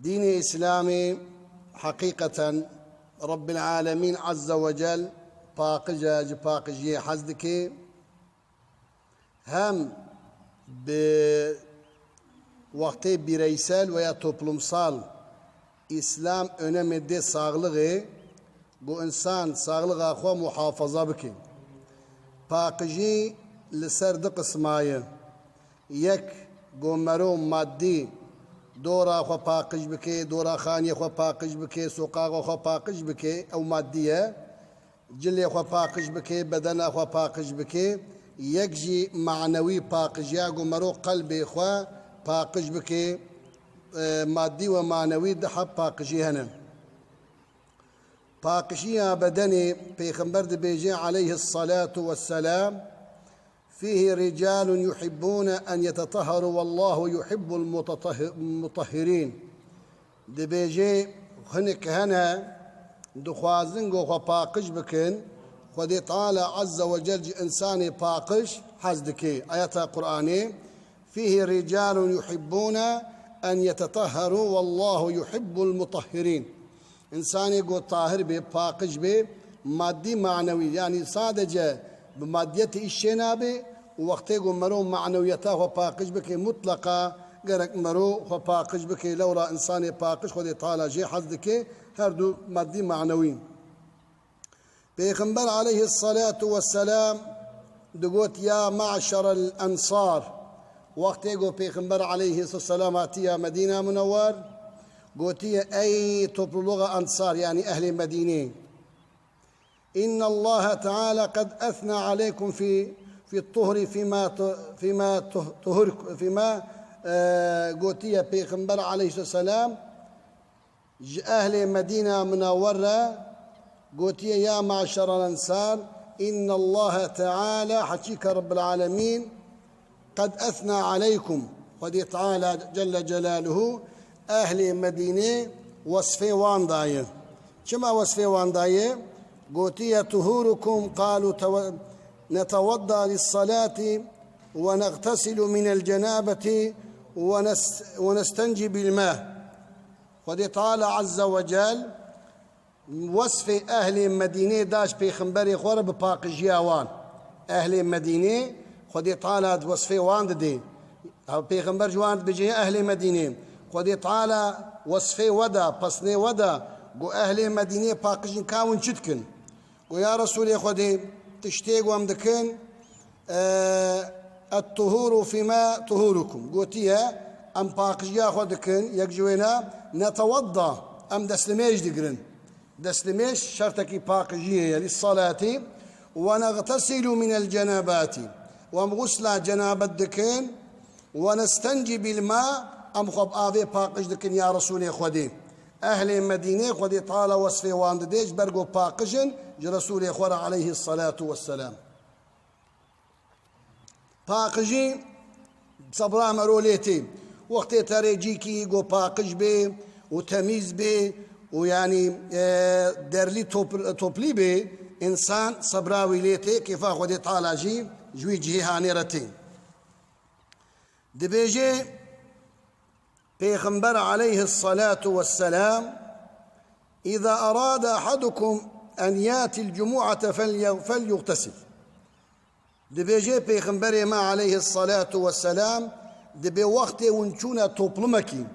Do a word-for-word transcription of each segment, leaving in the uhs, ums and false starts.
Dînê Îslamê heqîqeten Rabbil Alemîn Azze ve Cel paqij e, ji paqijiyê hez dike. Hem bi wextê bireysel veya toplumsal Îslam önemê dê saxlixê, ku însan saxlixa xwe muhafaza bike. Paqijî li ser du qisma ye. Yek, ku mero maddî dora xwe paqij bike, dora xaniyê xwe paqij bike, soqaxa xwe paqij bike, ew maddî ye. Cilê xwe paqij bike, bedena xwe paqij bike. Yek jî manewî paqijiya, ku mero qelbê xwe paqij bike. E, maddî ve manewî du heb paqijî hene. Paqijiya bedenê, Pêxember dibêje aleyhissalatu vesselam, "Fîhî ricalun yuhibbûne en yetetahharu wallahu yuhibbul mutatahhi-, mutahhirîn." Dibêje, hinek hene, dixwazin ku xwe paqij bikin, Xwedê Teala Azze ve Cel ji însanê paqij hez dike. Ayeta Qur'anê, "Fîhî ricalun yuhibbûne en yetetahharu wallahu yuhibbul mutahhirîn." Însanê ku tahir bê, paqij bê, maddî, manewî, yanî sadece bi maddiyetê îş çê nabe û wextê ku mero manewiyeta xwe paqij bike, mutleqa gerek mero xwe paqij bike, lewra însanê paqij Xwedê Teala jê hez dike, her du maddî, manewî. Pêxember aleyhissalatu vesselam digot, "Ya me'şerel ensar." Wextê ku Pêxember aleyhisselam hatiye Medîna Munewwer, gotiye, "Ey topluluğa Ensar, yanî ehlê Medînê. İnnallaha Teala qed esna aleykum fi, fi tuhri fîma tu-, fîma tuh-, tuhur-, fîma", e, gotiye Pêxember aleyhisselam, ji ehlê Medîna Munewwer re gotiye, "Ya me'şerel ensar, innallaha teala, heqîqe Rabbil Alemîn, qed esna aleykum." Xwedê Teala Celle Celaluhu ehlê Medînê wesfê wan daye. Çima wesfê wan daye? Gotiye, "Tuhurukum, qalu tewe-, netewadda lissalati ve negtesilu minel cenabeti ve nes-, ve nestencibil ma." Xwedê Teala Azze ve Cel wesfê ehlê Medînê da ji Pêxemberê xwe re bi paqijiya wan. Ehlê Medînê Xwedê Teala di wesfê wan didê. Ew Pêxember ji wan dibêje, "Ya ehlê Medînê." Xwedê Teala wesfê we da, pesnê we da, got, "Ehlê Medînê paqij in, ka hûn çi dikin?" Got, "Ya Resûlê Xwedê, tiştê ku em dikin, e, et-tuhuru fîma tuhurukum." Gotiye, "Em paqijiya xwe dikin, yek ji wêna, netewadda, em destlimêj digirin." Destlimêj şertekî paqijiyê ye, lissalati, "ve negtesilu minel cenabati." Û em xusla cenabet dikin, "ve nestencibil ma", em xwe bi avê paqij dikin, ya Resûlê Xwedê. Ehlê Medînê Xwedê Teala wesfê wan didê, ji ber ku paqij in ji Resûlê xwe re aleyhissalatu vesselam. Paqijî sebra mero lê tê. Wextê te rê cîkî ku paqij bê û temîz bê û, yanî, e, derlî top-, toplî bê, însan sebra wî lê tê, kêfa Xwedê Teala jî ji wî cihê hanê re tê. Dibêje Pêxember aleyhissalatu vesselam, "Îza erade ahadukum en yâtil cumu'ate fel-, felyugtesil." Dibêje Pêxemberê me aleyhissalatu vesselam, dibê wextê hûn çûne toplumekî,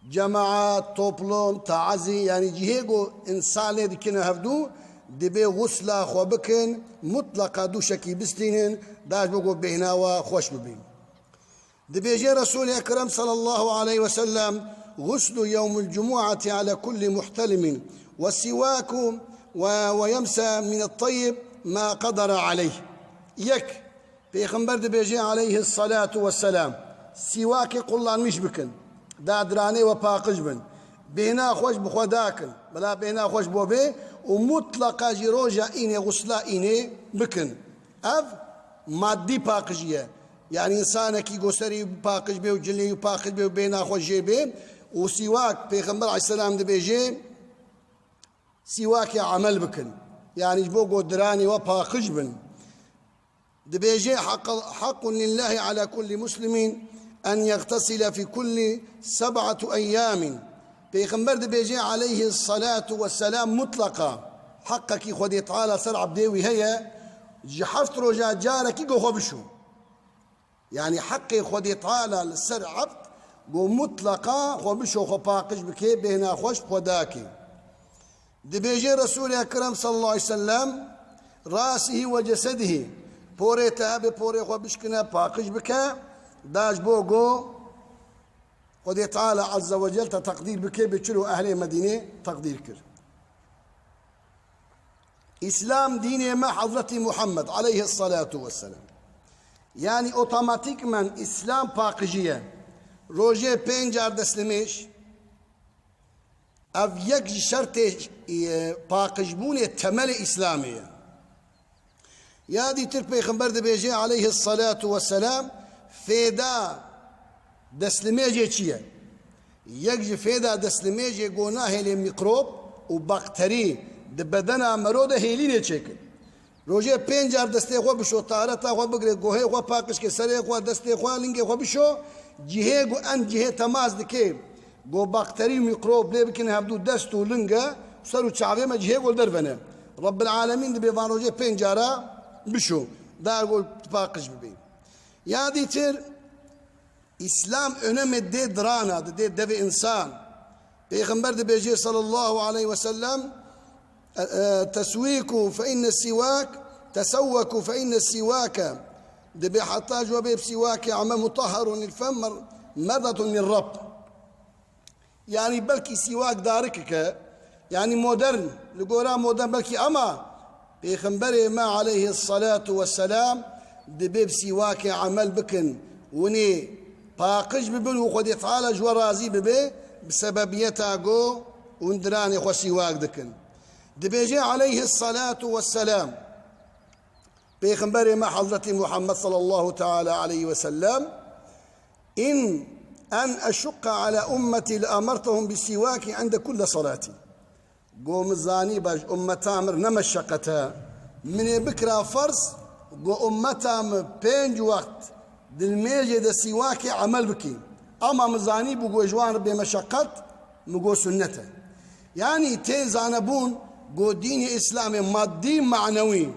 cemaat, toplum, taazî, yanî cihê ku însanê dikine hevdû, dibê xusla xwe bikin, mutleqa dûşekî bistînin, da ji bo ku bêhna we xweş bibî. Dibêje Resûlê Ekrem sallallahu aleyhi ve sellem, "Guslu yewmul cumu'ati ala kulli muhtelimin ve siwaku ve, ve yemsa min et-tayyib ma qadara aleyh." Yek, Pêxember dibêje aleyhissalatu vesselam, "Sîwakê qullanmiş bikin, dadiranê we paqij bin, bêhna xweş bi xwe dakin, bila bêhna xweş bo bê û mutleqa jî roja înê, xusla înê bikin." Ev maddî paqijî ye. Yanî însanekî ku serî paqij bê û cilê wî paqij bê û bêhna xwe jê bê û sîwak, Pêxember aleyhisselam dibêje, sîwakê emel bikin. Yanî ji bo ku diranê we paqij bin. Dibêje, "Hequl-, hequn lillahi ala kulli muslimin أن يغتسل في كل سبعة أيام. Pêxember dibêje aleyhi salatu ve selam, mutlaqa heqekî Xwedê Teala ser ebdê wî heye, ji heft roja carekî go xwe bişo. Yanî heqê Xwedê Teala li ser ebd go mutlaqa xwe bişo, xwe paqij bike, bêhna xweş bi xwe dake. Dibêje Resûlê Ekrem sallallahu aleyhi ve sellem, rasihi ve cesedihî, porê te hebe, porê xwe bişkine, paqij bike, da ji bo go Xwedê Teala Azze ve Cel te teqdîr bike, bi çilo ehlê Medînê teqdîr kir. Îslam dînê me Hezretî Muhammed aleyhissalatu vesselam. Yanî otomatîkmen Îslam paqijî ye. Rojê pênc car destnimêj, ev yek ji şertê, e, paqijbûnê temelê Îslamê ye. Ya dîtir Pêxember dibêje aleyhissalatu vesselam, fêda destnimêjê çi ye? Yek ji fêda destnimêjê go nahêlê mîkrob û bakterî di bedena mero de hêlînê çêkin. Rojê pênc car destê xwe bişo, tahareta xwe bigire, gohê xwe paqij ke, serê xwe, destê xwe, lingê xwe bişo, cihê ku em cihê temas dike, ku bakterî û mîkrob lê bikin hevdû dest û linge, ser û çavê me cihê ku li derve ne. Rebbil Alemîn dibê van rojê pênc cara bişo, da ku paqij bibe. Ya dîtir, Îslam önemê dê dirana, didê devê însan. Pêxember dibêje sallallahu aleyhi ve sellem, e, e, teswîku fe inne sîwak, tesewweku fe inne sîwake. Dibê heta ji we bê bi sîwakê ame mutahharun lil fem mer-, merdatun min Rabb. Yanî belkî sîwak darikik e, yanî modern, li gora modern belkî, ama Pêxemberê me aleyhissalatu vesselam dibê bi sîwakê emel bikin, winê paqij bibin û Xwedê Teala ji we razî bibe, bi sebebiyeta go hûn diranê xwe sîwak dikin. Dibêje aleyhissalatu vesselam, Pêxemberê me Hezretî Muhammed sallallahu teala aleyhi ve sellem, in en eşukka ala ummeti le amertehum bi sîwaki inde kulle salati. Go min zanîba ji ummeta min re ne meşeqet e. Min ê bikira ferz, go ummeta min pênc wext di nimêjê de sîwakê emel bikî. Ama min zanîbû go ji wan re bê meşeqet, min go sunnet e. Yanî tê zanebûn go dînê Îslamê madî, manewî,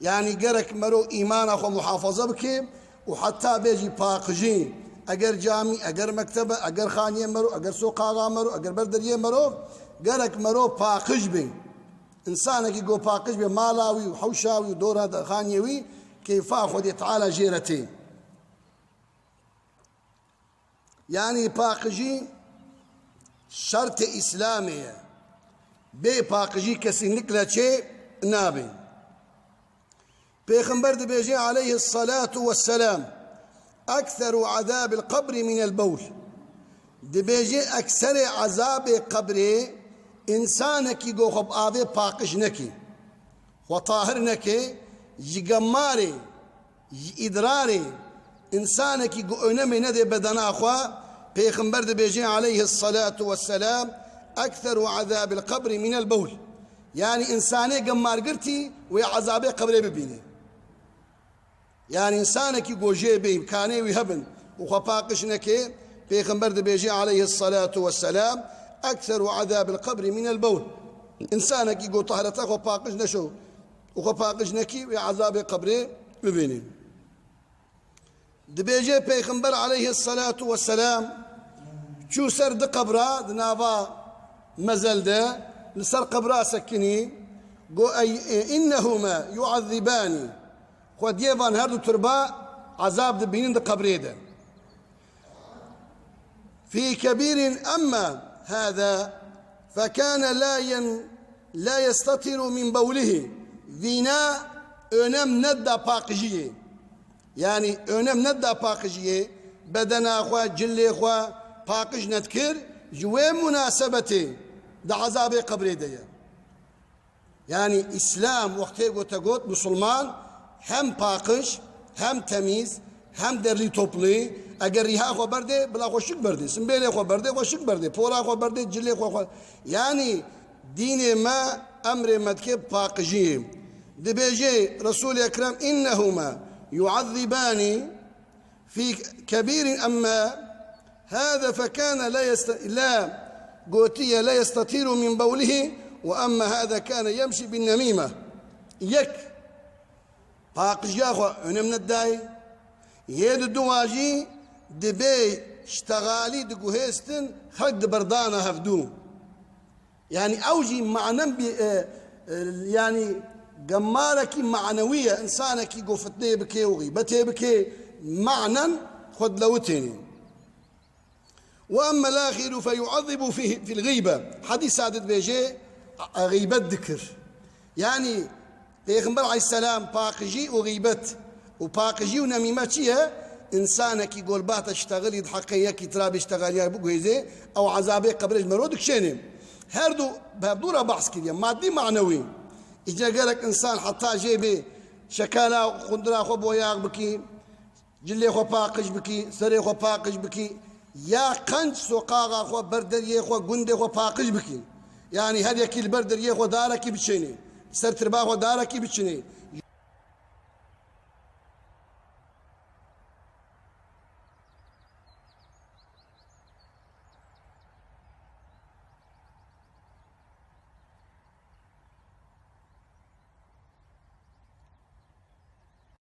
yanî gerek mero îmana xwe muhafaza bike û heta bê jî paqijî. Eger camî, eger mektebe, eger xaniyê mero, eger soqaxa mero, eger ber deriyê mero, gerek mero paqij be. Însanekî go paqij be, mala wî û hewşa wî û dora de xaniyê wî, keyfa Xwedê Teala jê re tê. Yanî paqijî şertê Îslamê ye. Bê paqijî kesînlikle çê nabe. Pêxember dibêje aleyhissalatu vesselam, ekseru azabil qebri minel bewl. Dibêje ekserê ezabê qebrê însanekî go xwe bi avê paqij neke, xwe tahir neke, ji gemarê, ji îdrarê, însanekî ku önemê nedê bedena xwe, Pêxember dibêje aleyhissalatu vesselam, ekseru azabil qebri minel bewl. Yanî însanê gemar girtî wê ezabê qebrê bibîne. Yanî însanekî ku jê bê îmkanê wî hebin û xwe paqij neke, Pêxember dibêje aleyhissalatu vesselam, ekseru azabil qebri minel bewl. Însanekî ku tahreta xwe paqij neşo û xwe paqij nekî, wê ezabê qebrê bibîne. Dibêje Pêxember aleyhissalatu vesselam çû ser di qebra di nava mezel de, li ser qebra sekinî, go, ey, e, innehuma yuazzibani. Xwediyê van her du tirba ezab dibînin di qebrê de. Fî kebîrin emme hâzâ fekâne la yen-, la yestetiru min bewlihî. Vîna önem nedda paqijiyê. Yanî önem nedda paqijiyê, bedena xwe, cilê xwe paqij nedikir, ji wê munasebetê di ezabê qebrê de ye. Yanî Îslam wextê gote got Musulman hem paqij, hem temîz, hem derlî toplî, eger rîha xwe berdê, bila xwe şik berdê, simbêlê xwe berdê, xwe şik berdê, pora xwe berdê, cilê xwe xwe. Yanî dînê me emrê me dike paqijiyê. Dibêje Resûlê Ekrem, innehuma yuazzibani, في كبير، أما هذا فكان لا يست-، لا، قوتية، لا يستتر من بوله، وأما هذا كان يمشي بالنميمة. Yek, paqijiya xwe önem nedayê. Yê di duwa jî dibê ştexalî diguhêstin, xelk diberdana hevdû. Yani ew jî manen bi, e, e, yani gemarekî manewî ye, insanekî ku fitneyê bike û xîbetê bike, manen xwe dilewitêne. Ve emmel axiru fe yuazzibu fi, fil xîbe. Hadîsa dibêje, e, xîbet dikir. Yani Pêxember aleyhisselam paqijî û xîbet û paqijî û nemîme çi ye? Însanekî golbata ştexilî di heqê yekî tira bê ştexaliya biguhêzê, ew ezabê qebrê ji mero dikişênê. Her du, bi hevdû re behs kiriye, madî manewî. Îca gerek însan heta jê bê şekala qundira xwe boyax bikî, cilê xwe paqij bikî, serê xwe paqij bikî, ya qenc soqaxa xwe, ber deriyê xwe, gundê xwe paqij bikî. Yani her yekî li ber deriyê xwe darekî biçênê, ser tirba xwe darekî biçinê,